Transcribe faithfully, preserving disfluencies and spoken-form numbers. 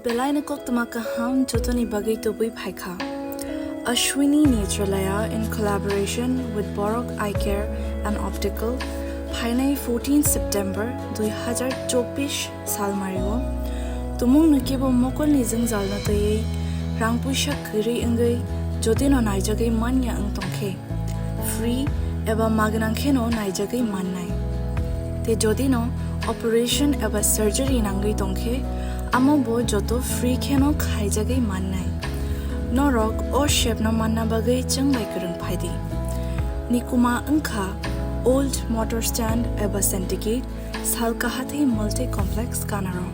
Belai no koktwma kaham jotoni bagwi tubui phaikha. Ashwini Netralaya in collaboration with Borok Eye Care and Optical phainai fourteen September dui hazar chobbish salmario tumung no kebo mokolni jwngjalno twiwi rang puisa kwrwi wngwi jotino naijagwi manya wng tongkhe free eba magnang kheno naijagwi mannai. Te jodino operation eba surgery nangwi tongkhe, amo bo joto free kheno khaijagwi mannai. Norok o shepno manna bagwi chwng bai kwrwng phaidi. Nikuma wngkha Old Motor Stand eba Syndicate, Salkahathi Multi Complex Kanaro.